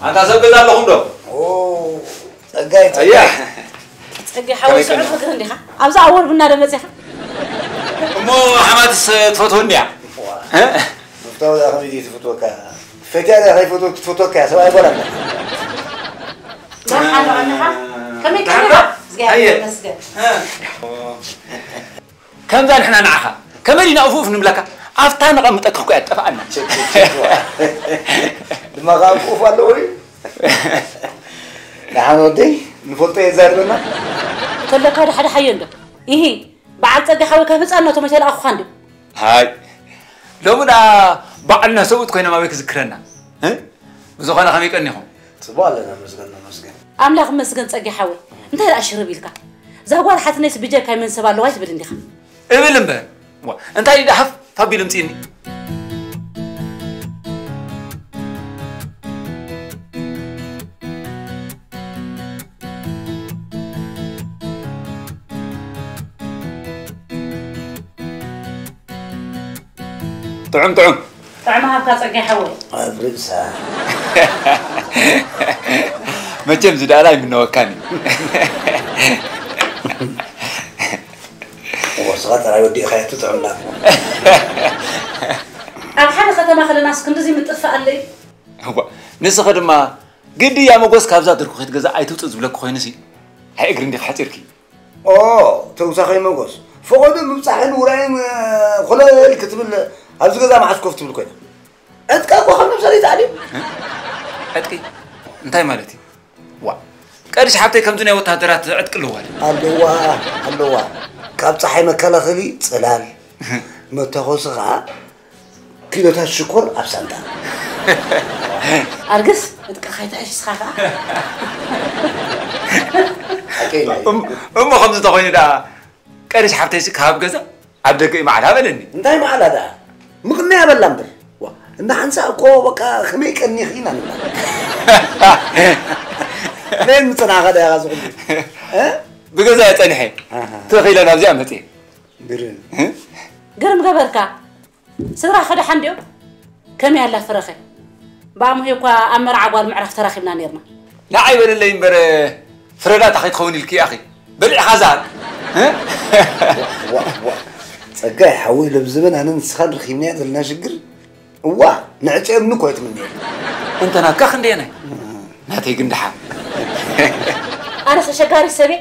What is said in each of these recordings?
ኣንታ ሰብ ገዛ ኣለኹም ዶ? ኦ፣ ጸጋይ፣ ኣያ። ጸጋይ። ጸጋይ ሓወይ፣ ከመይ ስዑር ቀኒኻ? ፍቅር እንዲኻ? ኣብዛ ኣወር ብና ዶ መጺኻ? እሞ ሓማትስ ትፈትወኒ እያ? ዋ። እ? ምፍታው እያ ከመይ ድዩ ትፈትወካ? ፈትያ እያ ከይፈትወ-፣ ክትፈትወካ እያ፣ ሰብኣይ ጓል ኣለ። ደሓን ዶ ኣለኻ? ከመይ ደሓን ቀኒኻ? ዶ? እግዚኣብሔር ኣየ። ይመስገን። እ። ከምዛ ንሕና ንዓኻ ከመይ ዲና እፉፍ ንብለካ? ኣብታ ነቐምጠካ እኮ እያ ትጠፍኣና። ቸክ፣ ቸክ፣ ቸክ። ድማ ከኣ እፉፍ ኣለዎ እዩ። ደሓን ወደይ፣ ንፈልጦ እየ ዛርበና። ከለካ ደሓደሓዮ እንዶ። ኢሂ፣ በዓል ጸጋ ሓወይ ካብ ህጻንነቱ መቸ ለኣኹኻ እንድዩ። ሃይ፣ ሎሚ ደኣ በዓልና ሰብኡት ኮይኖም ኣበይ ክዝክረና? እ? ብዝኾነ ከመይ ቀኒኹም? ጽቡቕ ኣለና፣ መስገን፣ መስገን። ኣምላኽ ይመስገን ጸጋ ሓወይ። እንታይ ደኣ ሽርብ ኢልካ? እዛ ጓል ሓትነይስ ብጀካይ መን ሰብ ኣለዋ ኣይትብል እንዲኻ? እብል እምበር። ዋ፣ እንታይ ደኣ ሃፍ ኣቢሉ ምጽእኒ? ጥዑም፣ ጥዑም። ጥዑም ሃብካ ጸጋይ ሓወይ። ኣብ ርእሳ። መቸም ዝደኣላ ኣይምነወካን እዩ። ወስኻ ጥራይ ወዲእኻዮ ትጥዕም ዳሞ። ኣብ ሓደ ከተማ ከለናስ ክንድዚ ምጥፋእ ኣለዩ? እዋ፣ ንስኺ ድማ ግዲ እያ መጎስ ካብዛ ድርኩኺት ገዛ ኣይትውፅእ ዝብለኪ ኮይኑሲ፣ ኣይ እግሪ እንዲኺ ሓፂርኪ። ኦ፣ ተውሳኸይ መጎስ፣ ፈቐዶ ምብጻሕን ውራይን፣ እ፣ ኮለል ክትብል ኣብዚ ገዛ መዓስ ኮፍ ትብል ኮይና? ዕጥቃ እኮ ከም ነብሳ ዘይትኣልዩ። እ? ዕጥቂ? እንታይ ማለት እዩ? ዋ፣ ቀድሽ ሓብተይ ከምዚ ናይ ወታደራት ዕጥቂ ኣለዋ ድዩ? ኣለዋ፣ ኣለዋ። ካብ ጸሓይ መከላኸሊ ጽላል፣ መተኮሲ ኸዓ ኪሎታት ሽኮር ኣብ ሳንጣ። ኣርግስ፣ ዕጥቅኻ ኣይትሕሽ እስኻ ኸዓ። ሓቀይ ናይ። እም-፣ እሞ ከምዚ ተኾይኑ ደኣ ቀድሽ ሓብተይሲ ካብ ገዛ ኣብ ደገ እዩ ማዕዳ በለኒ። እንታይ ማዕዳ ደኣ? ምቕናያ በላ እምበር። ዋ፣ እንዳ ሓንሳእ እኮ በቃ ከመይ ቀኒኺ ኢና ንብላ። መን ምጽናኻ ደኣ ዝኹሉ? እ? ብገዛ እየ ጸኒሐ። ኣሃ። ተኺለ ናብዚኣ መጽየ። ግርም። እ? ግርም ገበርካ። ስድራኸ ደሓን ድዮም? ከመይ ኣላ ፍረኸ? ብኣምሆ እኳ ኣብ መርዓ ጓል ምዕራፍ ተራኺብና ነይርና። ንዓይ በለለይ እምበር፣ ፍረዳ እንታይ ከይትኸውን ኢልኪ ኢኺ? በሊዕኻ ዛር። እ? ዋ፣ ዋ፣ ዋ። ጸጋይ ሓወይ፣ ሎምዘበን ኣነ ንስኻን ረኺብናዮ ዘለና ሽግር፣ እዋ፣ ንዕጨ እምኒ እኮ እየ ትምነየሉ። እንተ ናትካ ክንደየናይ? ናተይ ግን ደሓን። ኣነስ ኣሸጋሪ ሰብ'የ።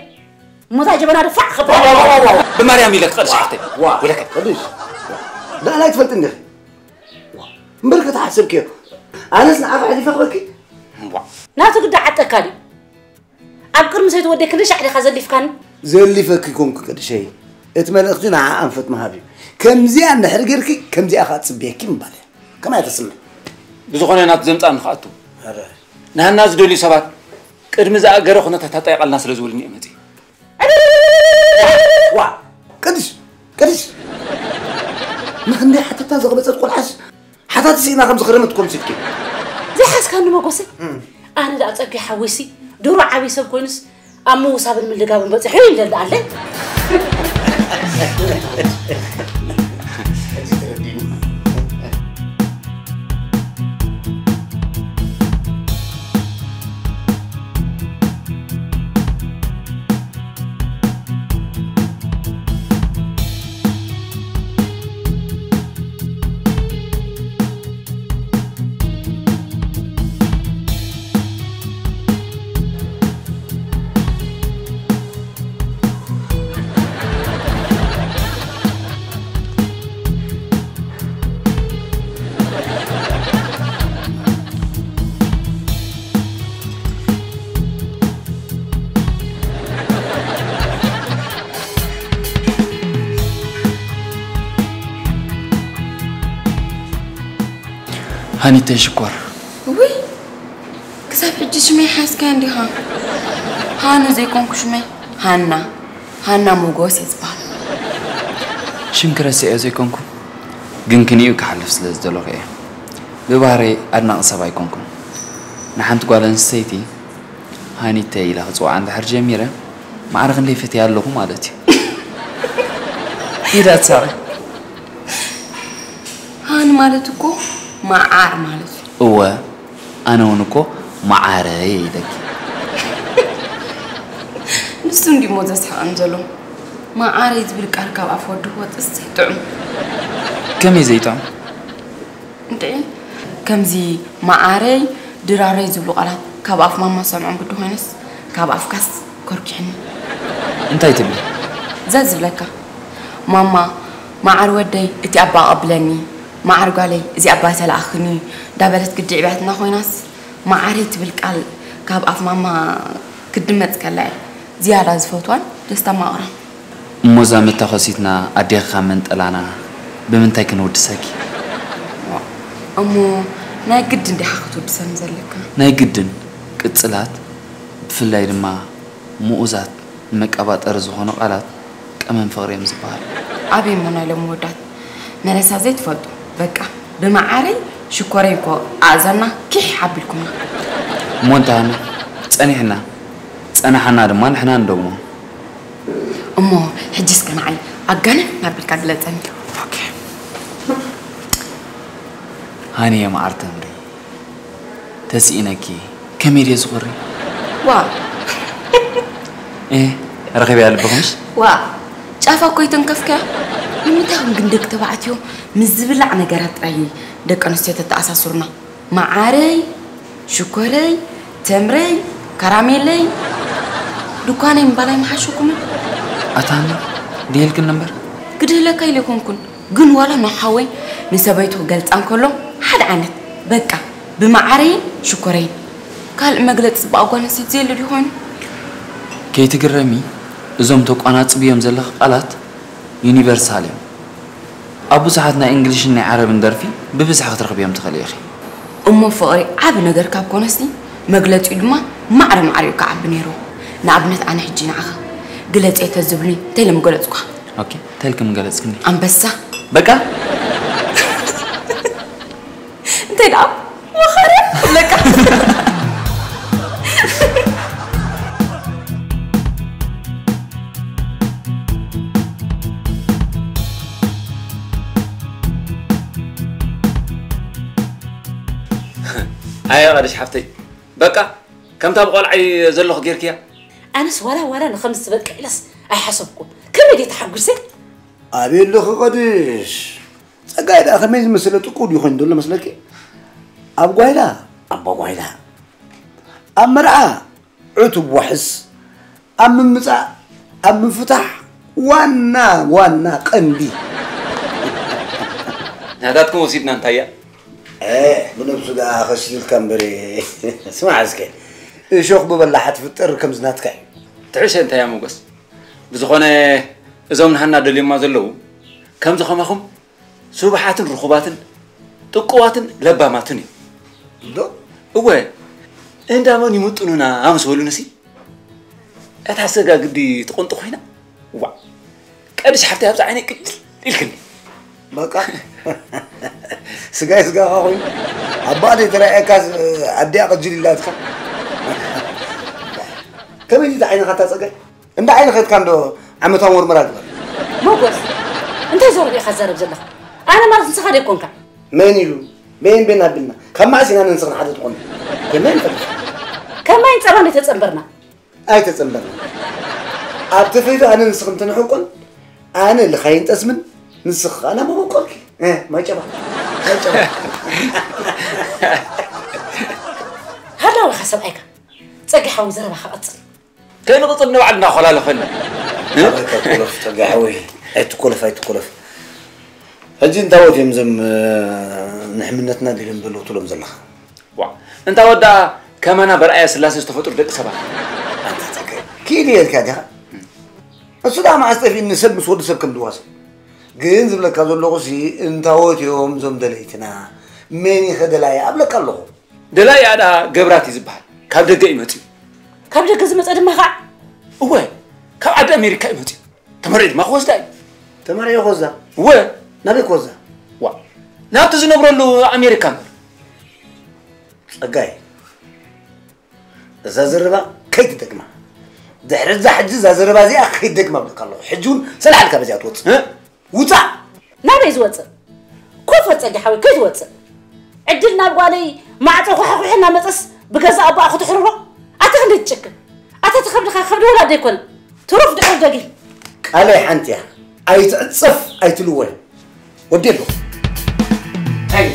እሞ እታ ጀበና ድፋዕ ከብላ። ዋ፣ ዋ፣ ዋ፣ ዋ። ብማርያም ኢለኪ ቅድሽ ሓፍተይ። ዋ፣ ወለከ። ቅድሽ። ዋ። ንኣና ኣይትፈልጥን ዲኺ? ዋ። እምበር ከተሓሰብክዮ። ኣነስ ንዓኺ ኣሕሊፈ ክበኪ? ዋ። ናቱ ግዳ ዓጠካ ድዩ? ኣብ ቅድሚ ሰይቲ ወደይ ክንደይ ሻዕ ዲኻ ዘሊፍካኒ? ዘሊፈኪ ኮንኩ ቅድሸይ። እቲ መልእኽቲ ንዓ ኣንፈት ምሃብ እዩ። ከምዚኣ እንድሕር ጌርኪ፣ ከምዚኣ ኸኣ ጽብየኪ ምባል እያ። ከማይ ተስምዕ። ብዝኾነ ናቱ ዘምጻእኒ ክኣቱ። ኣረ። ንሃና ዝደልዩ ሰባት ቅድሚ ዝኣገረ ኩነታት ኣጣይቓልና ስለ ዝብሉኒ እየ መጺእ። ዋ፣ ቅድሽ፣ ቅድሽ። ንክንደይ ሓተታ ዘቕበጸት ቆልዓስ ሓታት ስኢና ከም ዝኸረመት ኮምሲልኪ። ዘይሓዝካኒ መጎሰይ። እም። ኣነ ደኣ ጸጊ ሓዊሲ፣ ድሮ ዓብዪ ሰብ ኮይኑስ ኣብ ምውሳብን ምልጋብን በጺሑ እዩ ይለል ኣለ። ሃኒተይ ሽኮር። ውይ፣ ክሳብ ሕጂ ሽመይ ሓዝካዮ እንዲኻ። ሃኒ ዘይኮንኩ ሽመይ ሃና፣ ሃና ሞጎስ እየ ዝበሃል። ሽምኪ ረሲዐዮ ዘይኮንኩ፣ ግን ክንዩ ክሓልፍ ስለ ዝደለኹ እየ። ብባህረይ ኣድናቒ ሰብ ኣይኮንኩን። ንሓንቲ ጓል ኣንስተይቲ ሃኒተይ ኢለ ክጽውዓ እንድሕር ጀሚረ፣ ማዕረ ክንደይ ፈትያ ኣለኹ ማለት እዩ። ኢዳ ትሳቐ። ሃኒ ማለት እኮ መዓር ማለት እዩ። እወ፣ ኣነ እውን እኮ መዓረይ ኢለኪ። ንሱ እንዲሞ ዘስሕቐን ዘሎ። መዓረይ ዝብል ቃል ካብ ኣፍ ወዲ ክወፅስ ዘይጥዑም። ከመይ ዘይጥዑም? እንድዒ ከምዚ መዓረይ ድራረይ ዝብሉ ቃላት ካብ ኣፍ ማማ ሰምዖም ግዲ ኮይነስ ካብ ኣፍካስ ኮርኪሕኒ። እንታይ ትብሊ? ዘ ዝብለካ ማማ፣ መዓር ወደይ እቲ ኣባ ኣቐብለኒ፣ መዓር ጓለይ እዚ ኣባ ተላኣኽኒ እንዳበለት ግዲ ዕብያትና ኮይናስ መዓረይ ትብል ቃል ካብ ኣፍ ማማ ክትድመፅ ከላ እየ ዝያዳ ዝፈትዋን ደስታ ማቕራን። እሞ እዛ መታኸሲትና ኣዴኻ መንጠላና ብምንታይ ክንውድሰኪ? እሞ ናይ ግድን ዲኻ ክትውድሰኒ ዘለካ? ናይ ግድን ቅጽላት ብፍላይ ድማ ምኡዛት ንመቀባጠሪ ዝኾኑ ቃላት ቀመም ፍቕሪ እዮም ዝበሃሉ። ኣበይ እሞ ናይ ሎሚ ወዳት መለሳ ዘይትፈልጡ በቃ ብመዓረይ ሽኮረይ እኮ ኣእዛና ኪሕ ኣቢልኩምና። እሞ እንተ ሃና ጸኒሕና ጸናሓና ድማ ንሕና ንደግሞ። እሞ ሕጂ እስከ ንዓይ ኣጋነን ኣቢልካ ግለጸኒ። ሃኒየ መዓር ተምሪ ተስኢነኪ ከመይ ድየ ዝኹሪ ዋው እ ረኺበያ ልብኹምሽ ዋው ጫፋ እኮ ይተንከፍከያ። ንምንታይ ኢኹም ግን ደቂ ተባዕትዮ ምስ ዝብላዕ ነገራት ጥራይ ደቂ ኣንስትዮ ተተኣሳስሩና? መዓረይ፣ ሽኮረይ፣ ተምረይ፣ ካራሜለይ፣ ድኳነይ ምባል ኣይምሓሸኩምን? ኣታኒ ድየልክን ነበር ክድህለካ ኢለ ኣይኮንኩን፣ ግን ዋላ ንሓወይ ንሰበይቱ ክገልጻ እንከሎ ሓደ ዓይነት በቃ ብመዓረይን ሽኮረይን። ካልእ መግለጺ ጽባቐ ጓል ኣንስተይቲ ዘየለ ድዩ ኮይኑ? ከይትግረሚ እዞም ተቋናጽብዮም ዘለኺ ቃላት ዩኒቨርሳል እዮም። ኣብ ብዙሓት ናይ እንግሊሽን ናይ ዓረብን ደርፊ ብብዝሒ ክትረኽብዮም ትኽእሊ ኢኺ። እሞ ፍቕሪ ዓቢ ነገር ካብ ኮነሲ መግለጺኡ ድማ ማዕረ ማዕሪኡ ክዓቢ ነይርዎ። ንኣብነት ኣነ ሕጂ ንዓኻ ግለጽ እየ ተዝብሉኒ እንታይ ኢለ ምገለጽኩኻ? ኦኬ እንታይ ኢልኪ ምገለጽክኒ? ኣንበሳ። በቃ እንታይ ደኣ ወኸረ ለካ ኣየ ቀደሽ ሓፍተይ በቃ ከምታ ብቆልዓይ ዘለኹ ጌርክያ። ኣነስ ዋላ ዋላ ንኸምዚ ዝበቅዕ ኢለስ ኣይሓሰብኩን። ከመይ ድየ ተሓጒሰ? ኣበይ ኣለኺ ቀድሽ? ጸጋይ ደኣ ከመይ ዝመሰለ ጥቁው ድዩ ኮይኑ ዘሎ መስለኪ? ኣብ ጓይላ ኣቦ ጓይላ፣ ኣብ መርዓ ዕቱብ ዋሕስ፣ ኣብ ምምጻእ ኣብ ምፍታሕ ዋና ዋና ቀንዲ። ናታትኩም ወሲድና እንታይ እያ? እ፣ ብነብሱ ደኣ ኸሲልካ እምበር። ስማዕ እስከ፣ እሾኽ ብበላሓ ትፍጠር ከምዚ ናትካ እዩ። ትሕሸ እንታይ እያ ሞገስ? ብዝኾነ እዞም ንሃና ደልዮማ ዘለዉ ከምዚ ኸማኹም ስቡሓትን ርኹባትን ጥቁዋትን ለባማትን እዩ። ዶ? እወ፣ እንዳመን ይምጥኑና ምስ በሉንሲ እታ ሰጋ ግዲ ትቕንጡ ኮይና። ዋዕ ቀድሽ ሓፍተይ ኣብዛ ዓይነይ ቅጭል ኢልክኒ። በቃ ስጋይ ስጋኻ ኮይኑ ኣብ ባዕደይ ተራእየካስ ኣዲኣ ቅጅል ኢላትካ። ከመይ ድዩ ዓይንኻ እታ ጸጋይ? እንዳ ዓይኒ ኸድካ እንዶ ዓመታዊ መርመራ ግበር። ሞጎስ እንታይ ዞር ኢኻ ትዛረብ ዘለኻ? ኣነ ማለት ንስኻ ዶ ኣይኮንካ? መን ኢሉ? መን ቤን ኣቢልና? ካብ መዓስ ኢና ንንስኽን ሓደ ዝኾንና? ከመይ ንፈልጥ? ከማይን ጸባን ኣይተጸንበርና። ኣይተጸንበርና። ኣብ ተፈይዶ ኣነ ንስኽን ትንሕቆን ኣነ ልኻይን ጠስምን ንስኺ ኸኣ ናብ መበቆልኪ። እ፣ ማይ ጨባ። ማይ ጨባ። ሃላው ኢኻ ሰብኣይካ። ጸጊ ሓወይ ዘረባኻ ቀጽል። ከይንቕጽል ንባዕልና ኾላለፈና። ኣበይ ከትኮለፍ ጸጋ ሓወይ፣ ኣይትኮለፍ ኣይትኮለፍ። ሕጂ እንታወት እዮም እዞም ንሕምነትና ዲሎም ዘለዉ ትብሎም ዘለኻ? ዋ፣ እንታወት ደኣ ከማና በርኣያ ስላሴ ዝተፈጥሩ ደቂ ሰባት። ኣንታ ጸጋይ፣ ክኢል እየ ኢልካ ዲኻ? እሱ ደኣ መዓስ ጠፊእኒ ሰብ ምስ ወዲ ሰብ ከም ድዋሰብ። ግን ዝብለካ ዘለኹሲ እንታወት እዮም እዞም ደለይትና? መን ኢኸ ደላይ ኣብለካ ኣለኹ። ደላይኣ ደኣ ገብራት እዩ ዝበሃል። ካብ ደገ እዩ መጺኡ። ካብ ደገ ዝመጸ ድማ ኸዓ? እወ፣ ካብ ዓዲ ኣሜሪካ እዩ መጺኡ። ተመሪዑ ድማ ክወስዳ እዩ። ተመሪዑ ክወስዳ? እወ። ናበይ ክወስዳ? ዋ፣ ናብቲ ዝነብረሉ ኣሜሪካ እምበር። ጸጋይ፣ እዛ ዘረባ ከይትደግማ። ድሕሪ እዛ ሕጂ እዛ ዘረባ እዚኣ ከይትደግማ እብለካ ኣለኹ። ሕጂ እውን ሰላሕ ኢልካ በዚኣ ትወጽእ። እ? ውጻእ! ናበይ ዝወጽእ? ኮፈር ጸጊ ሓወይ ከይትወጽእ። ዕድል ናብ ጓለይ ማዕጾ ኳሕኩሒ እናመጸስ ብገዛእ ኣቦኣ ክትሕርሮ? ኣታ ክንደይ ትጭክን! ኣታ እቲ ከብድኻ ከብዲ ወላዲ ኣይኮነን። ትሩፍ ድዑር ደጊም። ቃለይ ሓንቲ እያ። ኣይትዕጸፍ ኣይትልወ። ወዲ ኣለኹ። እንታይ?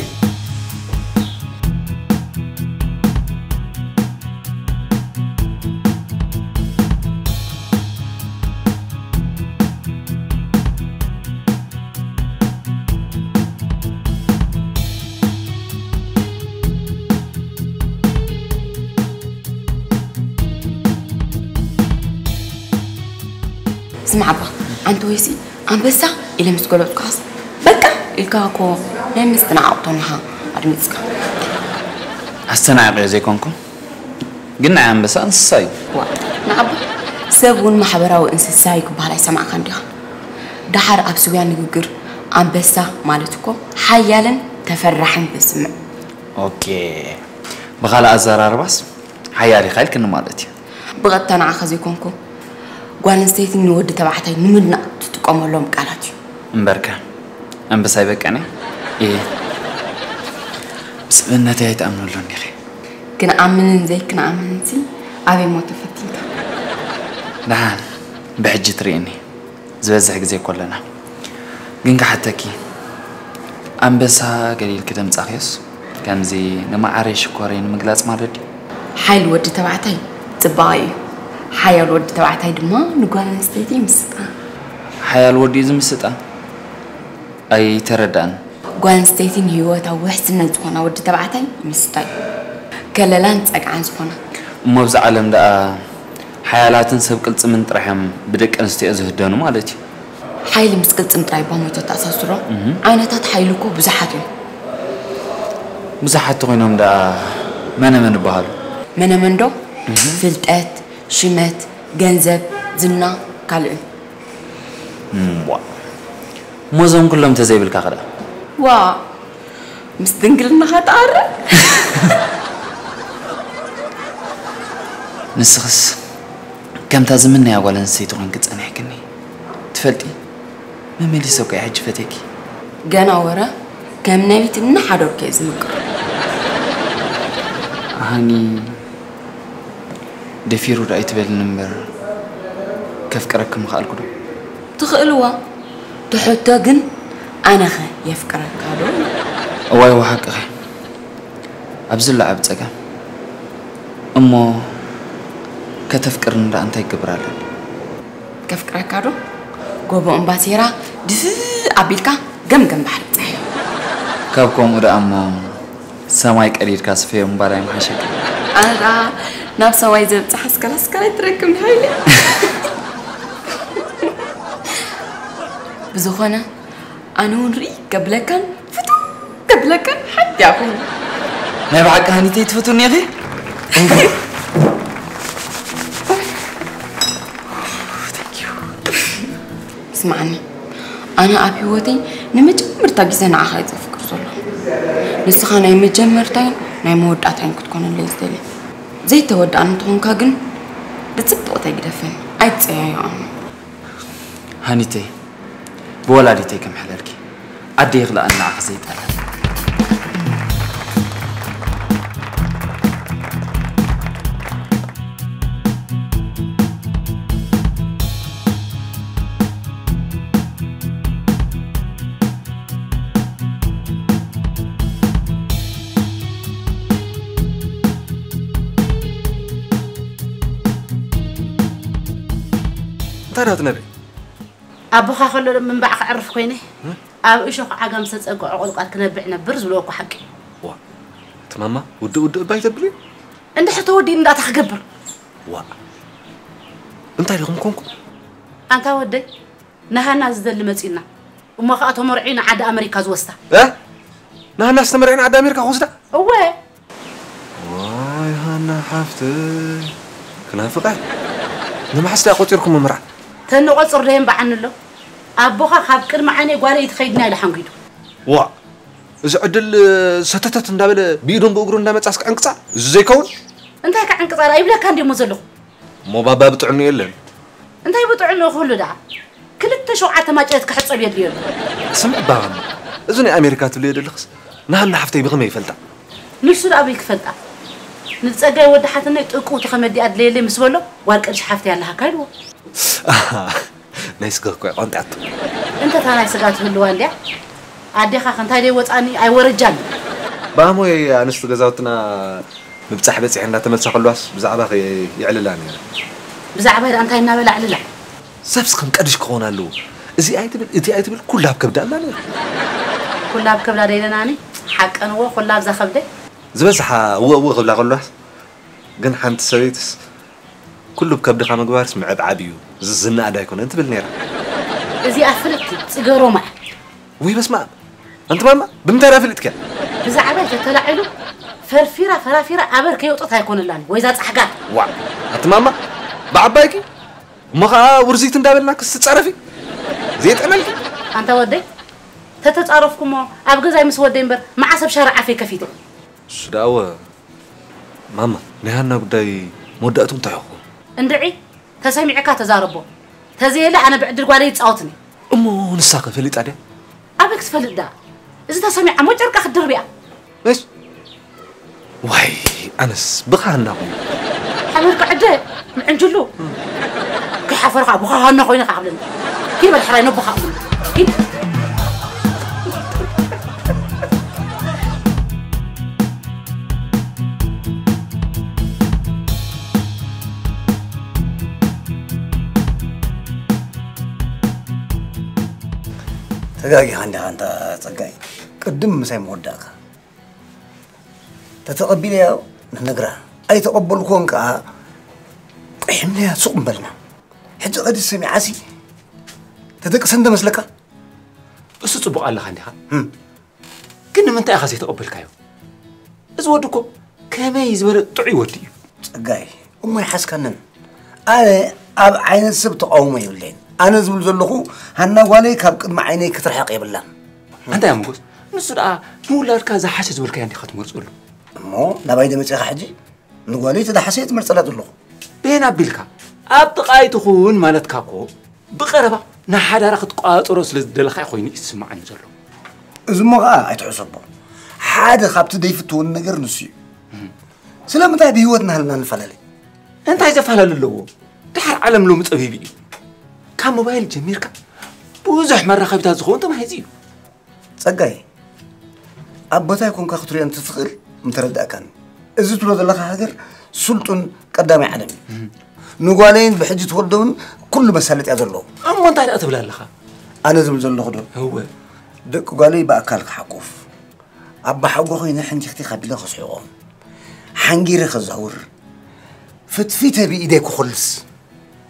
ስማዕ እባ፣ ኣንተ ወይሲ ኣንበሳ ኢለ ምስ ገለጽኩኻስ፣ በቃ ኢልካ እኮ ናይ ምስትንዓቕ ቶንኻ ኣድሚጽካ። ኣስተናዕቐዮ ዘይኮንኩ፣ ግን ናይ ኣንበሳ እንስሳ እዩ። ዋ፣ ንዓባ፣ ሰብ እውን ማሕበራዊ እንስሳ እዩ ክበሃል ኣይሰማዕካን ዲኻ? ደሓር ኣብ ስውያ ንግግር ኣንበሳ ማለት እኮ ሓያልን ተፈራሕን ዘስምዕ። ኦኬ፣ ብኻልእ ኣዘራርባስ ሓያል ኢኻ ኢልክኒ ማለት እዩ። ብቐጥታ ንዓኻ ዘይኮንኩ፣ ጓል ኣንስተይቲ ንወዲ ተባዕታይ ንምድናቕ ትጥቀመሎም ቃላት እዩ። እምበርከ፣ ኣንበሳ ኣይበቀነ? እየ። ብስብእነተይ ኣይትኣምነሉን ኢኺ። ክንኣምንን ዘይክንኣምንንሲ ኣበይ እሞ ተፈቲንካ? ደሓን፣ ብሕጂ ትርእኒ። ዝበዝሕ ግዜ እኮ ኣለና። ግን ክሓተኪ፣ ኣንበሳ ገለ ኢልኪ ደምጻኽዮስ፣ ከምዚ ንመዓረይ ሽኮረይ ንምግላጽ ማለት ድዩ? ሓይሊ ወዲ ተባዕታይ ጽባቐ እዩ። ሓያል ወዲ ተባዕታይ ድማ ንጓል ኣንስተይቲ ይምስጣ። ሓያል ወዲ እዩ ዝምስጣ? ኣይተረዳእን። ጓል ኣንስተይቲ ንህይወታ ውሕስነት ዝኾና ወዲ ተባዕታይ ምስጣ እዩ። ከለላን ጸግዓን ዝኾና። እሞ ኣብዚ ዓለም ደኣ ሓያላትን ሰብ ቅልጽምን ጥራሕ እዮም ብደቂ ኣንስትዮ ዝህደኑ ማለት እዩ። ሓይሊ ምስ ቅልጽም ጥራይ እባ ሞይቶ ተኣሳስሮ? እህ። ዓይነታት ሓይሊ እኮ ብዙሓት እዮም። ብዙሓት ተኾይኖም ደኣ መነ መን ይበሃሉ? መነ መን ዶ? እህ። ፍልጠት፣ ሽመት፣ ገንዘብ፣ ዝና፣ ካልእን። እምቧ። እሞ እዞም ኩሎም ተዘይብልካ ኸ ደኣ? ዋ፣ ምስ ድንግልናኻ ትኣርም? ንስኽስ ከምታ ዝምነያ ጓል ኣንስተይቲ ኮይንኪ ጸኒሕክኒ። ትፈልጢ፣ መመሊሰ እኮ እየ ሕጂ ፈትየኪ። ገና ወረ ከም ነቢት እናሓደርኩ እየ ዝምቅር። ሃኒ፣ ደፊሩ ዶ ኣይትበልኒ እምበር፣ ከፍቅረኪ ምኽኣልኩ ዶ? ትኽእልዋ። ትሕቶ ግን ኣነኸ የፍቅረካ ዶ? እዋይ፣ እዋ፣ ሓቅኺ። ኣብዚ ኣሎ ዓቢ ጸገም። እሞ ከተፍቅርኒ ደኣ እንታይ ክገብር ኣለኒ? ከፍቅረካ ዶ? ጎቦ እምባሴራ ድፍእ ኣቢልካ ገምገም ባሕሪ ብጻሕ። ካብ ከምኡ ደኣ እሞ ሰማይ ቀዲድካ ስፈዮ ምባል ኣይምሓሸካ? ኣነ ደኣ ናብ ሰማይ ዘብጽሕ ኣስከላ ኣስከላ ኣይትረክብን ሓይለ። ብዝኾነ ኣነ እውን ርኢ ከብለካን ፍትው ከብለካን ሓንቲ እያ ኮይና። ናይ ብሓቂ ሃኒተይ ትፈትውኒ ኢኺ? ስምዓኒ፣ ኣነ ኣብ ህይወተይ ንመጀመርታ ግዜ ንዓኻ እየ ዘፍቅር ዘለኹ። ንስኻ ናይ መጀመርታይን ናይ መወዳእታይን ክትኮነለይ ዝደሊ። ዘይተወዳእኒ እንተኾንካ ግን ብጽብቕቲ ኣይግደፈኒ፣ ኣይትጸያየቐኒ። ሃኒተይ፣ ብወላዲተይ ከምሕለልኪ፣ ኣደይ ይኽልኣኒ ንዓኺ ዘይጠልዕ። እንታይ ደኣ ትነብዒ? ኣቦኻ ከሎ ዶ ምንባዕ ከዕርፍ ኮይነ? እ? ኣብ እሾኽ ዓጋም ዝተጸግዖ ቁልቋል ክነብዕ ነብር ዝብልዎ እኮ ሓቂ። ዋ፣ እቲ ማማ ውድእ ውድእ እባ ኣይተብልዩ? እንድሕር ተወዲእኒ እንዳታ ክገብር? ዋ፣ እንታይ ዲኹም ኮንኩም? ኣንታ ወደይ፣ ንሃና ዝደሊ መጺኡና። እሞ ኸኣ ተመርዕዩ ንዓዲ ኣመሪካ ዝወስዳ። እ? ንሃና ዝተመርዕዩ ንዓዲ ኣሜሪካ ክወስዳ? እወ። ዋይ ሃና ሓፍተይ፣ ክናፍቐ። ንመሓስ ደኣ ቆጺርኩም ምምርዓ? ተንቆጽር ዶ የንብዓኒ ኣሎ? ኣቦኻ ካብ ቅድሚ ዓይነይ ጓለይ ትኸይድና ኢሉ ሓንጒዱ። ዋ፣ እዚ ዕድል ሰተተት እንዳበለ ብኢዱን ብእግሩ እንዳመጻስ ክዕንቅጻ፣ እዚ ዘይከውን? እንታይ ክዕንቅጻ ደኣ ይብለካ እንድየ እሞ ዘለኹ። እሞ ባባ ብጥዕኑ የለን። እንታይ ብጥዕኑ ክህሉ ደኣ? ክልተ ሸውዓተ ማጨት ክሕጸብ የድልዮ ኣሎ። ስምዒ ባባ፣ እዚ ናይ ኣሜሪካ ትብልዮ ዘለኽስ ንሃና ሓፍተይ ብኸመይ ይፈልጣ? ንሱ ደኣ ኣበይ ክፈልጣ? ንጸጋይ ወዲ ሓትነይ ጥቁ ተኸመዲ ኣድለየለይ ምስ በሎ፣ ጓል ቀድሽ ሓፍቲ ኣለሃካ ኢልዎ። ናይ ስጋ እኮ ቆንጣቶ። እንተ እታ ናይ ስጋ ትህልዋ እንድያ፣ ኣዴኻ ከ እንታይ ደይ ወጻኒ ኣይወረጃን። ብኣሞይ ኣንስቲ ገዛውትና ምብጻሕ በጺሐ እንዳተመልሳ ከልዋስ ብዛዕባ የዕልላ ነይረ። ብዛዕባ ደኣ እንታይ እናበላ ዕልላ? ሰብስ ከም ቀድሽ ክኾን ኣለዎ። እዚ ኣይትብል እቲ ኣይትብል ኩላ ኣብ ከብዳ ኣላ ነይራ። ኩላ ኣብ ከብዳ ደይለናኒ ሓቀንዎ ኩላ ኣብዛ ከብደይ። ዝበዝሓ እወ እወ ክብላ ከልዋስ ግን ሓንቲ ሰበይትስ ኩሉ ብከብድኻ ምግባርስ ምዕብዓብ እዩ፣ እዚ ዝነኣድ ኣይኮነን ትብል ነይራ። እዚኣ ፍልጥቲ ጽገሮማ። ውይ በስመ ኣብ። ኣንቲ ማማ ብምንታይ ዳ ፍሊጥክያ? ብዛዕባይ ተተላዒሉ ፈርፊራ ፈራፊራ ኣበር ከየውጥት ኣይኮነላን ወይዛ ጻሕጋር። ዋእ ኣቲ ማማ ብዓባይኪ እሞ ኸዓ ውርዚት እንዳበልና ክስ ትጻረፊ ዘይጠመልኪ። ኣንታ ወደይ ተተጻረፍኩሞ ኣብ ገዛይ ምስ ወደይ እምበር መዓስ ኣብ ሻርዕ ኣፈይ ከፊተ። እሱ ደኣ እወ ማማ ናይ ሃና ጉዳይ መወዳእትኡ እንታይ ይኸውን? እንድዒ ተሰሚዕካ ተዛረቦ። ተዘየለ ኣነ ብዕድል ጓለይ ይጻወትኒ። እሞ ንሳኸ ፈሊጣ ድያ? ኣበይ ክትፈልጥ ደኣ? እዚ ተሰሚዓ እሞ ጨርቃ ክትድርብ እያ። እሽ ዋይ ኣነስ ብኻ ሃና ኾይኑ። ሓመድካ ዕደ ምዕንጅሉ። ከይሓፈርካ ብኻ ሃና ኮይነ ከዓብለኒ። ኪድ በል ሕራይ ነቦኻ ኣብለኒ። ኪድ። ተጋጊኻ እንዲኻ ኣንታ ጸጋይ፣ ቅድም ምሳይ ምወዳእካ። ተተቐቢለያ ንነግራ፣ ኣይተቐበልኩዎን ከኣ ቂሒምናያ ሱቕ ምበልና። ሕጂ ቐዲ ሰሚዓሲ ተደቅሰ እንዶ መስለካ? እሱ ጽቡቕ ኣለኻ እንዲኻ። እም። ግን ንምንታይ ኢኻ ዘይተቐበልካዮ? እዚ ወዲ እኮ ከመይ ዝበለ ጥዑይ ወዲ እዩ። ጸጋይ፣ እሞ ኣይሓዝካንን። ኣነ ኣብ ዓይኒ ሰብ ተቓውሞ የብለይን። ኣነ ዝብል ዘለኹ ሃና ጓለይ ካብ ቅድሚ ዓይነይ ክትርሕቕ የብላን። ኣንታ እያ ሞጎስ፣ ንሱ ደኣ ንውላድካ ዝሓሸ ዝበልካያ እንዲኻ ትመርጸሉ። እሞ ናባይ ዶ መጺኻ ሕጂ ንጓለይ እቲ ዝሓሸ እየ ዝመርጸላ ዘለኹ። በየን ኣቢልካ ኣብ ጥቓይ ትኹን ማለትካ እኮ ብቐረባ ንሓዳራ ክትቋጸሮ ስለ ዝደለኻ ኮይኑ እዩ ዝስምዓኒ ዘሎ። እዚ እሞ ኸኣ ኣይትሕሰቦ። ሓደ ካብቲ ዘይፍትወኒ ነገር ንሱ እዩ። ስለምንታይ ብህይወት እናሃለና ንፈላለ? እንታይ ዘፈላለ ኣለዎ? ድሓር ዓለም ሎሚ ጸቢብ እዩ። ካብ ሞባይል ጀሚርካ ብዙሕ መራኸቢታት ዝኸውን ተማሂዙ እዩ። ጸጋይ፣ ኣብ ቦታይ ኮንካ ክትሪኦ እንትትኽእል ምተረዳእካኒ። እዚ ትብሎ ዘለኻ ሃገር ስልጡን ቀዳማይ ዓለም እዩ። ንጓለይን ብሕጂ ትወልዶውን ኩሉ መሳለጥያ ዘለዎ። እሞ እንታይ ደኣ ትብል ኣለኻ? ኣነ ዝብል ዘለኹ ዶ? እወ። ደቂ ጓለይ ብኣካል ክሓቁፍ፣ ኣባሓጎ ኮይነ ሕንቲኽቲኽ ኣቢለ ከስሕቖም፣ ሓንጊረ ከዛውር፣ ፍትፊተ ብኢደይ ክኹልስ።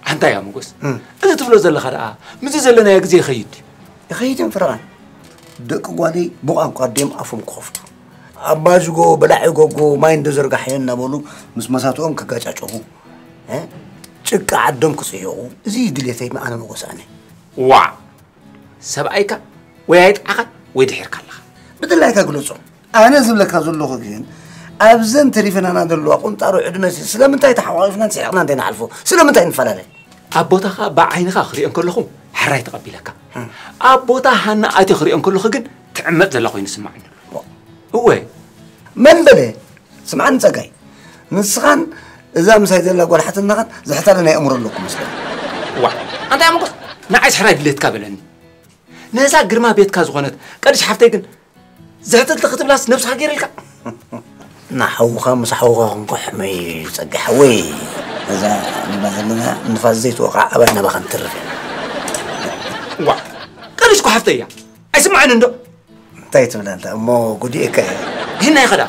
ኣንታ እያ ሞጎስ፣ እም። እዚ ትብሎ ዘለኻ ደኣ ምስዚ ዘለናዮ ግዜ ይኸይድ ድዩ? ይኸይድን ፍረቓን። ደቂ ጓለይ ብቋንቋ ኣዲኦም ኣፎም ክኸፍቱ፣ ኣባጅጎ በላዒ ጎጎ ማይ እንዶ ዘርጋሓዮ እናበሉ ምስ መሳትኦም ክጋጫጨኹ፣ እ? ጭቃ ዓዶም ክጽሕቑ፣ እዚ እዩ ድሌተይ ኣነ ሞጎስ ኣነ። ዋዕ! ሰብኣይካ ወይ ኣይጥዓኻን ወይ ድሒርካ ኣለኻ። ብድላይካ ግለጾ። ኣነ ዝብለካ ዘለኹ ግን ኣብዘን ተሪፈናና ዘለዋ ቁንጣሮ ዕድመ ሲ ስለምንታይ ተሓቋቒፍናን ስሒቕናን ዘይንሓልፎ? ስለምንታይ ንፈላለ? ኣብ ቦታኻ ብዓይንኻ ክሪኦ እንከለኹ ሕራይ ተቐቢለካ። ኣብ ቦታ ሃና ኣትየ ክሪኦ እንከለኹ ግን ትዕመጽ ዘላ ኮይኑ ይስምዓኒ ኣሎ። እወ። መን በለ? ስምዓኒ ጸጋይ። ንስኻን እዛ ምሳይ ዘላ ጓል ሓትናኻን ዝሕታለ ናይ ኣእምሮ ኣለኩም መስለኒ። ዋዕ! ኣንታ እያ ሞጎስ ንዓይስ ሕራይ ድሌትካ በለኒ። ነዛ ግርማ ቤትካ ዝኾነት ቀድሽ ሓፍተይ ግን ዝሕትልቲ ክትብላስ ነብስኻ ገይርልካ? ንሓውኻ ምስ ሓውኻ ክንኮ ሕመይ ጸጊ ሓወይ። እዛ ንብላ ዘለና ንፋስ ዘይትወቕዓ ኣባይ ናባኻ ንትርፍ እያ። ዋ ቀድሽ እኮ ሓፍተይ እያ። ኣይስምዓንን ዶ? እንታይ ትብል ኣንታ እሞ ጉዲኤካ እየ። ይህና ይኸዳ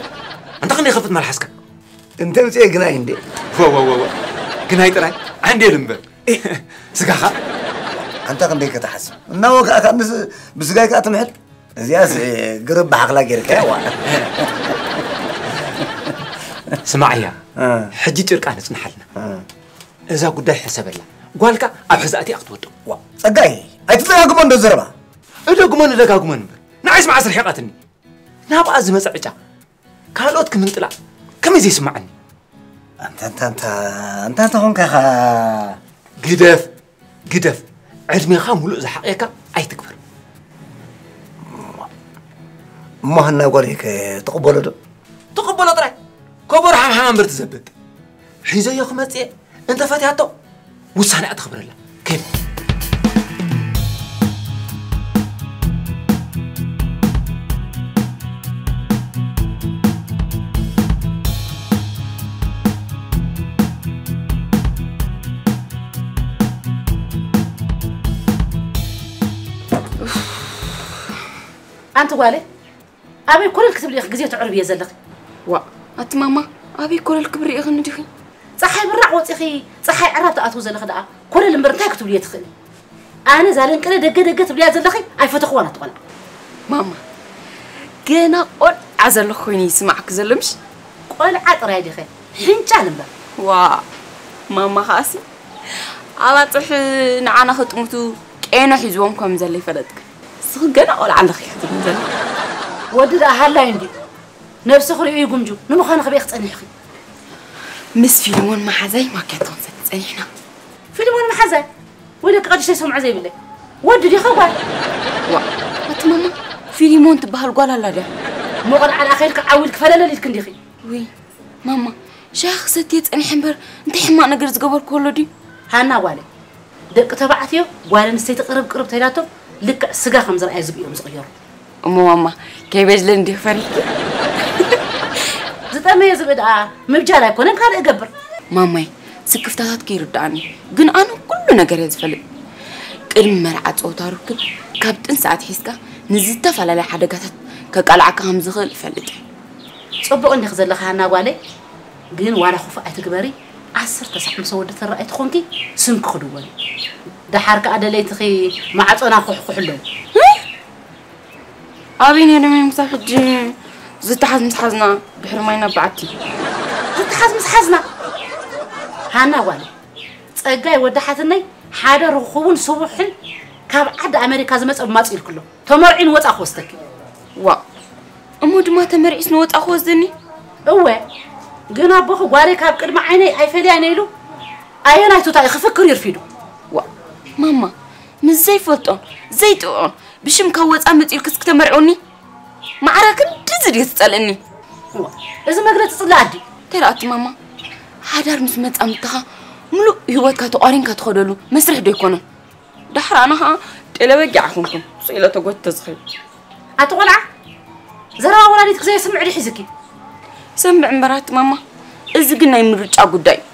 ኣንታ ክንደይ ከፍት መልሓስካ? እንተ ምጽኤ ግናይ እንዴ? ወወወወ ግናይ ጥራይ ዓንዴል እምበር ስጋኻ ኣንታ ክንደይ ከተሓስብ እናወጋእካ ንስ ብስጋይ ከኣ ትምሕል እዚኣስ ግርብ ብሓኽላ ጌርካያ ዋ ስማዕያ ሕጂ ጭርቃ ንጽንሓልና እዛ ጉዳይ ሕሰበላ ጓልካ ኣብ ሕዛእቲ ክትወድቕ ዋ ጸጋይ ኣይትደጋግሞ እንዶ ዘረባ እደግሞን እደጋግሞን እምበር ንዓይስ መዓስ ርሒቓትኒ ናብኣ ዝመጸ ዕጫ ካልኦት ክምንጥላ ከመይ ዘይስማዓኒ ኣንታ ኣንታ ኣንታ ኣንታ ኣንታ ኾንካ ኢኻ ግደፍ ግደፍ ዕድሜኻ ሙሉእ ዝሓቕየካ ኣይትግበር እሞ ሃና ጓለይ ከ ትቕበሎ ዶ ትቕበሎ ጥራይ ከበርሓ ንዓኣ እምበር ትዘብጥ። ሒዘዮ ክመጽእ እየ። እንተ ፈትያቶ ውሳኔኣ ትኽብረላ። ከይደ። ኣንቲ ጓለይ፣ ኣበይ ኮለል ክትብሊ ኢኺ ግዜ ተዕርብዮ ዘለኺ? ዋ፣ ኣቲ ማማ፣ ኣበይ ኮለል ክብሪ ኢኺ ንዲኺ? ጸሓይ ብራቕ ወጺኺ ጸሓይ ዕራብ ትኣትዊ ዘለኺ ደኣ ኮለል እምበር እንታይ ክትብልዮ ትኽእሊ? ኣነ እዛ ለንቅነ ደገ ደገ ትብልያ ዘለኺ ኣይፈተኽዋን ኣቲ ቆልዓ። ማማ፣ ገና ቆልዓ ዘለኹ ኮይኑ ይስማዕኪ ዘሎ ምሽ? ቆልዓ ጥራይ ዲኸ? ሕንጫል እምበር። ዋ፣ ማማ ኸኣሲ ኣባጽሕ ንዓና ከጥምቱ ቄኖ ሒዝዎም ከም ዘሎ ይፈለጥኪ። ንስኺ ገና ቆልዓ ኣለኺ ክትብሊ ዘለኺ። ወዲ ደኣ ሃላይ እንድዩ። ነብሲ ክሪኡ ይጉምጁ። ንምዃኑ ክበይ ክጸኒሕኺ? ምስ ፊልሞን መሓዛይ ማኪያቶ ክንሰቲ ጸኒሕና። ፊልሞን መሓዛይ? ወይ ደቂ ቀድሽ ዘይሰምዖ ዘይብለይ። ወዲ ዲኻ ጓል? ዋ፣ ኣቲ ማማ፣ ፊልሞን ትበሃል ጓል ኣላ ድያ? እሞ ቆልዓ ደኣ ከይድኪ ዓው ኢልኪ ፈለለል ኢልኪ እንዲኺ። ውይ፣ ማማ፣ ሻሂ ክሰትየ ጸኒሐ እምበር እንታይ ሕማቕ ነገር ዝገበርኩ ኣሎ ድዩ? ሃና ጓለይ፣ ደቂ ተባዕትዮ ጓል ኣንስተይቲ ቅርብ ቅርብ ተይላቶም ልክዕ ስጋ ከም ዝረኣየ ዝብኢ እዮም ዝቕየሩ። እሞ ማማ፣ ከይበጅለን እንዲኺ ፈሪሕኪ? ዝጠመየ ዝብኢ ደኣ ምብጃል ኣይኮነን ካልእ እገብር። ማማይ፣ ስክፍታታት ከይርድኣኒ፣ ግን ኣነ ኩሉ ነገር እየ ዝፈልጥ። ቅድሚ መርዓ ጸወታ ርክብ፣ ካብ ጥንሲ ኣትሒዝካ ንዝተፈላለየ ሓደጋታት ከቃልዓካ ከም ዝኽእል እፈልጥ እየ። ጽቡቕ እንዲኺ ዘለኺ ሃና ጓለይ፣ ግን ዋላ ክፉእ ኣይትግበሪ፣ ዓሰርተ ሳዕ ምስ ወዲ ትረኣይ ተኾንኪ ስምኪ ክድወል እዩ። ደሓር ከኣ ደለይትኺ ማዕጾና ኩሕኩሕ ኣለዉ። ኣበይ ነይሮም እዮም ክሳብ ሕጂ ዝተሓዝ ምስ ሓዝና ድሕሪ ማይ ናብ በዓቲ? ዝተሓዝ ምስ ሓዝና? ሃና ጓለይ፣ ጸጋይ ወዲ ሓትነይ ሓደ ርኹቡን ስቡሕን ካብ ዓዲ ኣመሪካ ዝመጸ ማጽ ኢልክሎ። ተመርዒ ንወጻ ክወስደኪ። ዋ፣ እሞ ድማ ተመርዒስ ንወጻ ክወስደኒ? እወ፣ ግን ኣቦኺ ጓለይ ካብ ቅድሚ ዓይነይ ኣይፈልያን ኢሉ ኣየናይ ቱታ እዩ ክፍክር ይርፊዱ። ዋ፣ ማማ፣ ምስ ዘይፈልጦን ዘይጥዖን ብሽም ካብ ወጻ መጺኡ ኢልክስ ክተመርዕውኒ? ማዕረ ክንድዚ ድዩ ትጸልእኒ? እዋ፣ እዚ መግለጺ ጽላእ ድዩ? ተራእቲ ማማ፣ ሓዳር ምስ መጻምድትኻ ምሉእ ህይወትካ ተቋሪንካ ትኸደሉ መስርሕ ዶ ይኮነን? ዳሕር ኣነ ኸኣ ጤለ በጊዕ ኣይኮንኩን፣ ስቕ ኢለ ተጎቲተ ዝኸይድ። ኣቲ ቆልዓ፣ ዘረባ ወላዲትኪ ዘየስምዕ ድዩ ሒዝኪ? ይሰምዕ እምበር ኣቲ ማማ፣ እዚ ግን ናይ ምርጫ ጉዳይ እዩ።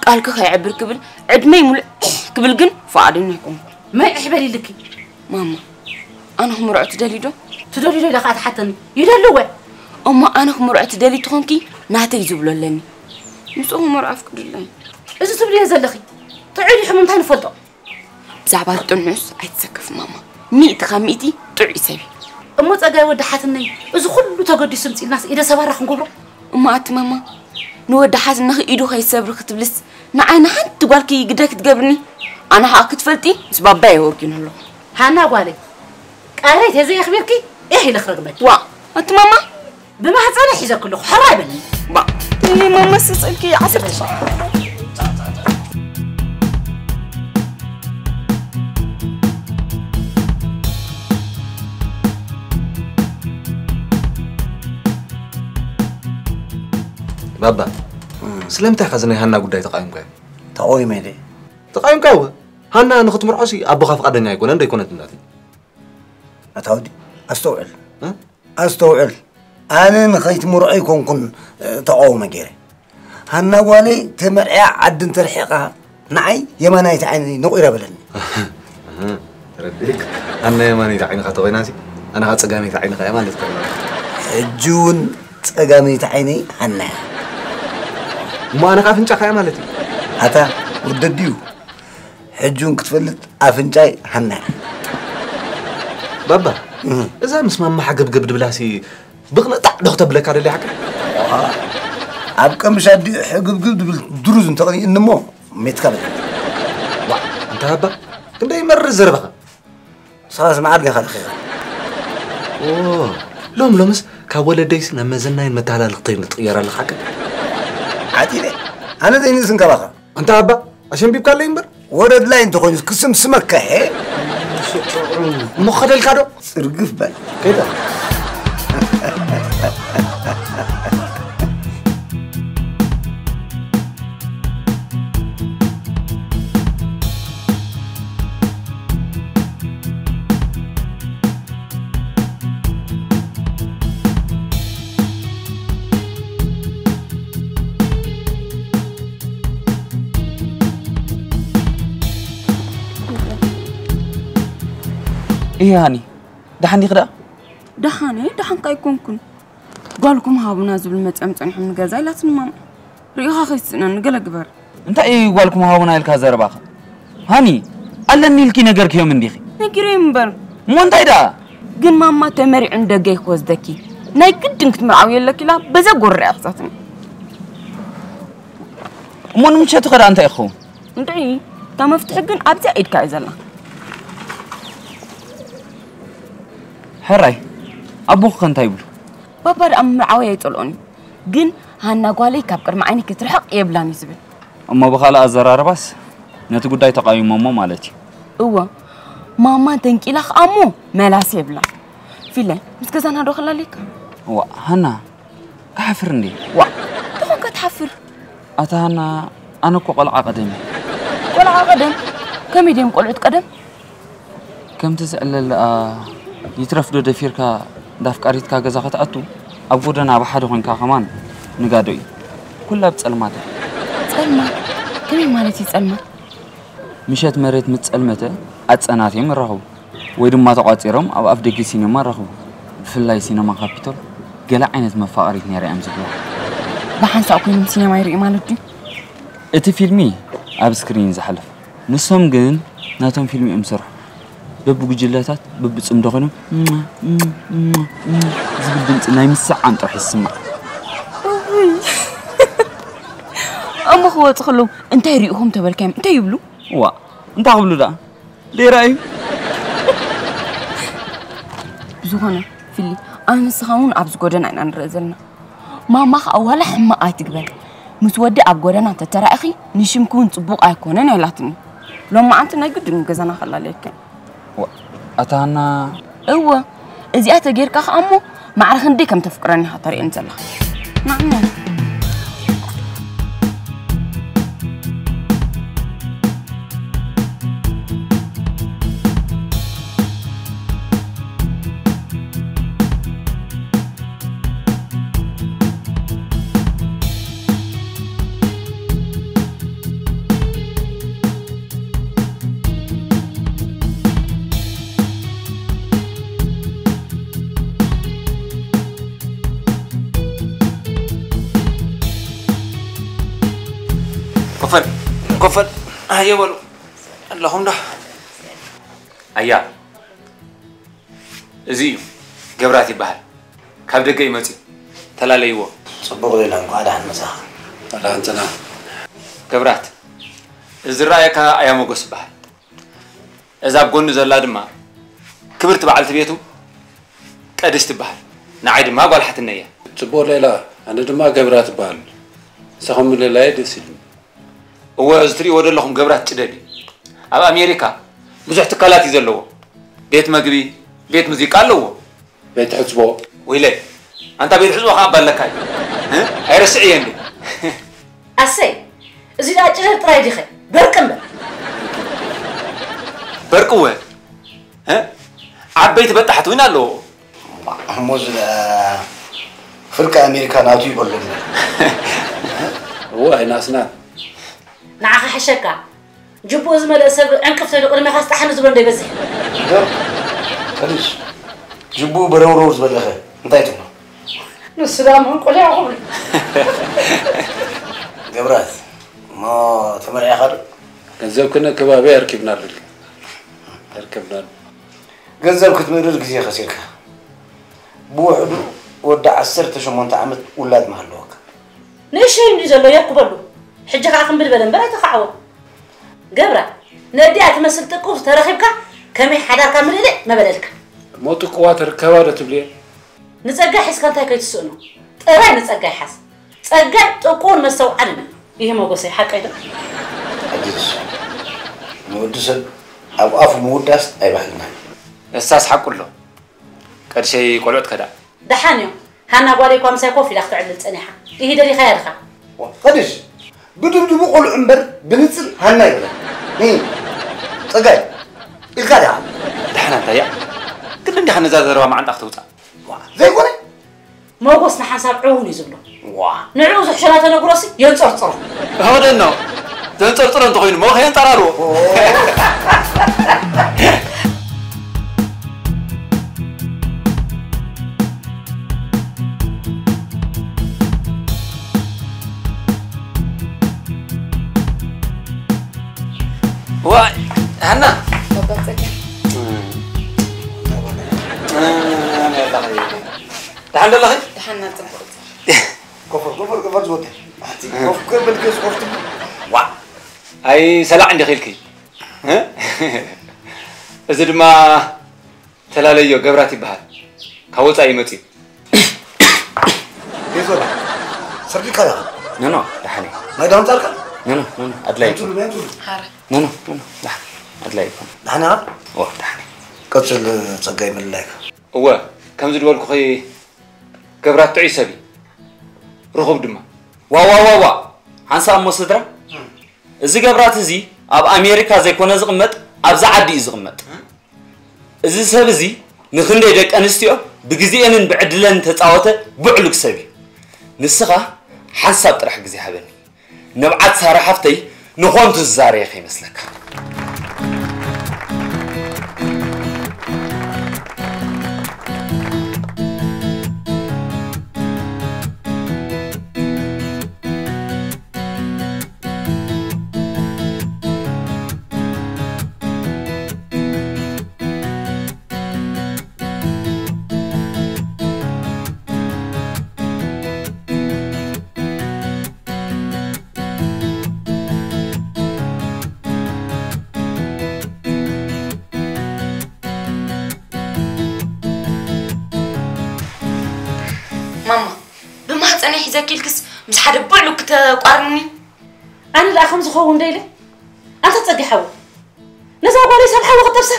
ቃልኪ ከይዕብር ክብል፣ ዕድመይ ሙሉእ ክብል ግን ፍቓደኛ ኣይኮንኩን። መይ ዕሕ በል ኢልኪ? ማማ፣ ኣነ ክምርዖ ትደልዩ ዶ? ትደልዩ ዶ ኢለ ከኣ ትሓተኒ? ይደሊ እወ። እሞ ኣነ ክምርዖ ትደልዩ ተኾንኪ፣ ናተይ ዝብሎ ኣለኒ። ምስኡ ክመርዖ ኣፍቅዱለይ። እዚ ትብልዮ ዘለኺ ጥዑይ ድዩ ሕሙም እንታይ ንፈልጦ? ብዛዕባ ጥዑይስ ኣይትሰከፍ ማማ። ሚእቲ ካብ ሚእቲ ጥዑይ ሰብ እዩ። እሞ ጸጋይ ወዲ ሓትነይ፣ እዚ ኩሉ ተገዲሱ ምጺእልናስ ኢደ ሰባራ ክንገብሮ? እሞ ኣቲ ማማ፣ ንወዲ ሓትነኺ ኢዱ ከይሰብሪ ክትብልስ ንዓይ ንሓንቲ ጓልኪ ግዳይ ክትገብርኒ? ኣነ ኸኣ ክትፈልጢ ምስ ባባይ ወጊኑ ኣለኹ። ሃና ጓለይ፣ ቃለይ ተዘየኽቢርኪ፣ ኤህ ኢለ ክረግመኪ። ዋ፣ ኣቲ ማማ፣ ብማህፀነ ሒዘኪ ኣለኹ፣ ሕራይ በልኒ። ባ፣ እኔ ማማ ስስልኪ ዓሰርተ ሺህ። ባባ፣ ስለምንታይ ኢኻ እዚ ናይ ሃና ጉዳይ ተቓዊምካዮ? ተቓዊመ ድየ? ተቓዊምካዮ? ሃና ንኽትምርዖሲ ኣቦኻ ፍቓደኛ ኣይኮነን፣ ዶ ኣይኮነትን ናተይ? ኣታ ወዲ፣ ኣስተውዕል። እ? ኣስተውዕል። ኣነ ንኸይትምርዖ ኣይኮንኩን፣ እ፣ ተቓውሞ ገይረ። ሃና ጓለይ ተመርዕያ ዓዲ እንተርሒቓ፣ ንዓይ የማናይቲ ዓይኒ ነቑራ በለኒ። እህ፣ ተረዲእክ። ኣነ የማነይቲ ዓይንኻ ተኾይናሲ፣ ኣነ ኸኣ ጸጋመይቲ ዓይንኻ እየ ማለት እዩ። ሕጂ እውን ጸጋመይቲ ዓይነይ ሃና እያ። እሞ ኣነ ኸኣ ኣፍንጫኻ እየ ማለት እዩ። ኣታ ወዲ ኣዲኡ፣ ሕጂ እውን ክትፈልጥ ኣፍንጫይ ሃና እያ። ባባ፣ እህ። እዛ ምስ ማማ ሓገብገብ ድብላሲ ብቕንጣዕ ዶ ክተብለካ ደልያ ሓቀይ? ኣብ ቀምሽ ኣዲኡ ሕግብግብ ድብል ድሩዝ እንተቕኒእኒ እሞ ሜትካ በል። ዋእ፣ ኣንታ ባባ፣ ክንደይ ይመርር ዘረባኻ። ንስኻስ መዓር ዲኻ ለኺኻ? ኦ፣ ሎም ሎምስ ካብ ወለደይስ ናብ መዘናይን መተሃላለኽተይን ትቕየር ኣለኻ ሓቀይ? ዓጢነ። ኣነ ዘይንእስን ካባኻ። ኣንታ ኣባ፣ ኣሸንቢብካለይ እምበር። ወረድ ላይ እንተኾይኑ ክስምስመካ፣ ሄ። እሞ ኸደልካ ዶ? ጽርግፍ በል። ከይዳ። እየ ሃኒ፣ ደሓን ዲኺ ደኣ? ደሓን እየ፣ ደሓንካ ኣይኮንኩን። ጓልኩም ሃቡና ዝብል መጺኦም ጸኒሖም ንገዛ ኢላትኒ ማማ። ርኢኻ ከይትስእነኒ ገለ ግበር። እንታይ እዩ ጓልኩም ሃቡና ኢልካ ዘረባኻ? ሃኒ፣ ኣለኒ ኢልኪ ነገርክዮም እንዲኺ? ነጊረዮም እምበር። እሞ እንታይ ደኣ? ግን ማማ ተመሪዑ ንደገ እዩ ክወስደኪ። ናይ ግድን ክትምርዓዊ የለኪ ኢላ በዛ ጎረር እያ ኣሕዛትኒ። እሞ ንምሸቱ ከ ደኣ እንታይ ክኸውን? እንድዒ፣ እታ መፍትሒ ግን ኣብዚኣ ኢድካ እያ ዘላ። ሕራይ፣ ኣቦኺ ከ እንታይ ይብሉ? ባባ ደኣ ምምርዓወይ ኣይጸልኦን እዩ። ግን ሃና ጓለይ ካብ ቅድሚ ዓይኒ ክትርሕቕ የብላን እዩ ዝብል። እሞ ብኻልእ ኣዘራርባስ ነቲ ጉዳይ ተቓዊሞሞ ማለት እዩ። እወ፣ ማማ ተንቂላ ኸኣ እሞ መላሲ የብላን። ፊለ፣ ምስ ገዛና ዶ ክላለየካ? እዋ፣ ሃና፣ ክሓፍር እንዴ? ዋ፣ ትኾንካ ትሓፍር። ኣታ ሃና፣ ኣነ እኮ ቆልዓ ቀደም እየ። ቆልዓ ቀደም? ከመይ ድዮም ቆልዑት ቀደም? ከምቲ ዝዕለል ደኣ ይትረፍ ዶ ደፊርካ እንዳ ኣፍቃሪትካ ገዛ ከተኣቱ ኣብ ጎደና ብሓደ ኮንካ ከማን ንጋዶ እዩ። ኩላ ኣብ ጸልማት እያ። ጸልማት? ከመይ ማለት እዩ ጸልማት? ምሸት መሬት ምስ ጸልመተ ኣጸናት እዮም ይራኸቡ ወይ ድማ ተቋጺሮም ኣብ ኣፍ ደገ ሲነማ ይራኸቡ። ብፍላይ ሲነማ ካፒቶል ገለ ዓይነት መፋቐሪት ነይራ እዮም ዝብልዋ። ብሓንሳእ ኮይኖም ሲነማ ይርእዩ ማለት ድዩ? እቲ ፊልሚ ኣብ ስክሪን ዝሓልፍ ንሶም ግን ናቶም ፊልሚ እዮም ዝሰርሑ። በብጉጅለታት በብጽምዶ ኮይኖም ዝብል ድምፂ ናይ ምስዓም ጥራሕ ይስማዕ። እሞ ክወፁ ከለዉ እንታይ ሪኢኹም ተበልካዮም እንታይ ይብሉ? ዋ እንታይ ክብሉ ደኣ ደይራ እዩ። ብዝኾነ ፊሊ ኣነ ንስኻ እውን ኣብዚ ጎደና ኢና ንረአ ዘለና። ማማ ኸኣ ዋላ ሕማቕ ኣይትግበር፣ ምስ ወዲ ኣብ ጎደና እንተተራኢኺ ንሽምኪ እውን ጽቡቕ ኣይኮነን ኢላትኒ። ሎማዓንቲ ናይ ግድን ገዛና ከላለየክን። ኣታ ሃና። እወ፣ እዚኣ ተጌርካ ኸኣ እሞ ማዕረ ክንደይ ከም ተፍቅረኒ ኢኻ ተርእየኒ ዘለኻ። ንዓና። ኮፈል ኮፈል ኣየ በሉ ኣለኹም ዶ ኣያ እዚ እዩ ገብራት ይበሃል ካብ ደገ እዩ መፅዩ ተላለይዎ ፅቡቕ ሌላ እንኳ ደሓን መፃኻ ደሓንትና ገብራት እዚ ዝረኣየካ ኣያ ሞጎስ ይበሃል እዛ ኣብ ጎኑ ዘላ ድማ ክብርቲ በዓልቲ ቤቱ ቀድሽ ትበሃል ንዓይ ድማ ጓል ሓትነ እያ ፅቡቕ ሌላ ኣነ ድማ ገብራት እበሃል ንስኹም ምልላየ ደስ ኢሉኒ እወ እዚ ትሪእዎ ዘለኹም ገብራት ጭደድ እዩ ኣብ ኣሜሪካ ብዙሕ ትካላት እዩ ዘለዎ ቤት መግቢ ቤት ሙዚቃ ኣለዎ ቤት ሕፅቦ ወይለይ ኣንታ ቤት ሕፅቦ ከዓ እባ ኣለካ እዩ እ? ኣይረስዕዮ እንዴ ኣሰይ እዚ ደኣ ጭደድ ጥራይ ዲኸ በርቂ እምበር በርቂ እወ እ? ዓበይቲ በጣሕቲ እውን ኣለዎ እሞ እዚ ደኣ ፍርቂ ኣሜሪካ ናቱ ይበሉ እምበር እወ ኣይናስናን ንዓኻ ሕሸካ ጅቡኡ ዝመልአ ሰብ ዕንቅፍ ተይሉ ቅድሜኻ ስጣሓኒ ዝብሎ እንዶ ይበዝሕ። ዶ ከዲሽ ጅቡኡ በረውረው ዝበለኸ እንታይ ትብሎ? ንሱ ደኣ መንቆልያ ክብሉ። ገብራት እሞ ተመርዒኻ ዶ? ገንዘብ ክነ ከባቢ ኣርኪብናሉ ኢልካ ኣርኪብናሉ። ገንዘብ ክትምእርር ግዜ ከሲርካ። ብውሕዱ ወዲ ዓሰርተ ሸሞንተ ዓመት ውላድ ምሃለወካ። ንእሸይ እንድዩ ዘሎ የርክበሉ ሕጂ ከኣ ክምብል በለ እምበር ኣይተኻዕወ ገብራ ነዲኣ ትመስል ጥቁር ተረኺብካ ከመይ ሓዳርካ ምልእልእ መበለልካ እሞ ጥቁዋ ትርከባ ዶ ትብልየ ንጸጋይ ሒዝካ እንታይ ከይትስእኖ ጥራይ ንጸጋይ ሓዝ ጸጋይ ጥቁር መስተውዓልን እዩ ይህ መጎሰይ ሓቀይ ዶ ኣጅስ ንወዲ ሰብ ኣብ ኣፉ ምውዳስ ኣይባህልና እሳስ ሓቁ ኣሎ ቀድሸይ ቆልዑት ከዳ ደሓን እዮም ሃና ጓለይ እኳ ምሳይ ኮፍ ኢላ ክትዕልል ጸኒሓ። ኢሂ ደሊኻያ ድኻ? ዋ፣ ኸድሽ ብድብድቡ ቆልዑ እምበር ብንጽል ሃና ይብላ። እ፣ ጸጋይ ኢልካ ዲኻ? ደሓን ኣንታ እያ። ግድን ዲኻ ነዛ ዘረባ መዓንጣ ክተውጻ? ዋ፣ ዘይኮነ ሞጎስ ንሓንሳብ ዕውን እዩ ዝብሎ። ዋ፣ ንዕኡ ዝሕሸና ተነግሮሲ የንጸርጽሮ። እወደኖ ዘንጸርጽሮ እንተኾይኑ ሞ ከየንጠራርዎ። ዋይ፣ ሃና። ባባ ጸጋ። ደሓን ደለኺ? ደሓና ጽቡቕ። ኮፈር ኮፈር ኮፈር ዝወተ ኮፍ ክብል ገዝ ኮፍ ትብል። ዋ፣ ኣይ ሰላዕ እንዲኺ ኢልኪ። እዚ ድማ ተላለዮ ገብራት ይበሃል። ካብ ወፃኢ እዩ መፅዩ። ገዝ ወላ ሰርቂካ ኢኻ። ኖ ኖ፣ ደሓን እዩ። ናይ ዳውን ጻርካ ኖ ኖ ኖ ኖ፣ ኣድላይ እዩ። ቱሉ ናይ ቱሉ ሃረ። ኖ ኖ ኖ ኖ፣ ደሓን፣ ኣድላይ እዩ። ደሓን ኢኻ። ኦ፣ ደሓን እዩ። ቀጽል ጸጋይ ምልላይካ። እወ፣ ከምዚ ዝበልኩኺ ገብራት ጥዑይ ሰብ እዩ። ርኹብ ድማ። ዋዋዋዋ፣ ሓንሳብ እሞ ስድራ፣ እዚ ገብራት እዚ ኣብ ኣሜሪካ ዘይኮነ ዝቕመጥ፣ ኣብዚ ዓዲ እዩ ዝቕመጥ። እዚ ሰብ እዚ ንኽንደይ ደቂ ኣንስትዮ ብግዜኤንን ብዕድለን ተጻወተ ብዕሉግ ሰብ እዩ። ንስኻ ሓንሳብ ጥራሕ ግዜ ሃበኒ። ንብዓት ሳራ ሓፍተይ ንኾንቱ ዝዛረየ ከይመስለካ። ማማ፣ ብማህፀነይ ሒዘኪ ኢልክስ ምስ ሓደ ብዕሉግ ክተቋርኒ? ኣነ ደኣ ከም ዝኸውን ዶ ኢለ? ኣንታ ጸጊ ሓወይ፣ ነዛ ጓለይ ሰብ ሓዊ ክጠብሳ?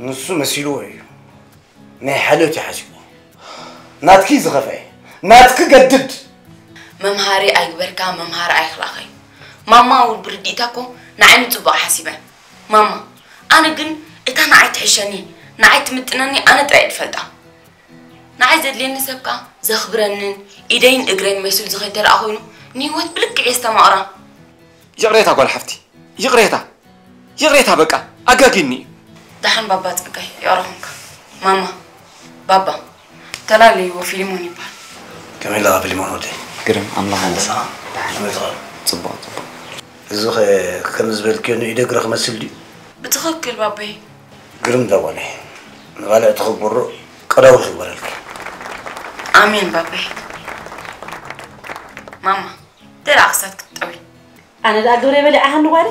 ንሱ መሲልዎ እዩ። ናይ ሓልዮት እዩ ሓሲቡ። ናትኪ ዝኸፍአ ናትኪ ገድድ። መምሃሪ ኣይግበርካ፣ መምሃሪ ኣይኽላኸይ። ማማ እውን ብርዲእታ እኮ ንዓይ ንጽቡቕ ሓሲበ። ማማ፣ ኣነ ግን እታ ንዓይ ትሕሸኒ፣ ንዓይ ትምጥነኒ ኣነ ጥራይ እየ ዝፈልጣ። ንዓይ ዘድልየኒ ሰብ ከኣ ዘኽብረንን ኢደይን እግረይን መሲሉ ዝኸይድ ተደኣ ኮይኑ ንህይወት ብልክዕ እየ ዝተማቕራ። ይቕሬታ ጓል ሓፍቲ፣ ይቕሬታ፣ ይቕሬታ በቃ ኣጋጊኒ እዩ። ደሓን ባባ ጸጋይ ይቕረ ኹንካ። ማማ፣ ባባ፣ ተላለይዎ ፊልሞን ይበሃል። ከመይ ኣለኻ ፊልሞን ወደይ? ግርም ኣምላኽ ኣነሳ። ከመይ ትኸል? ጽቡቕ ጽቡቕ። እዚ ኸ ከምዚ ዝበልክዮ ንኢደ እግረ ክመስል ድዩ? ብትኽክል ባበይ። ግርም ዳጓለይ ንቓልዕ ተኽብሮ ቀዳውል ክግበረልኪ። ኣሜን ባበይ። ማማ፣ ደላ ክሳት ክትጠዊ። ኣነ ደኣ ግብረ በሊዓ ሃኒ ጓለ።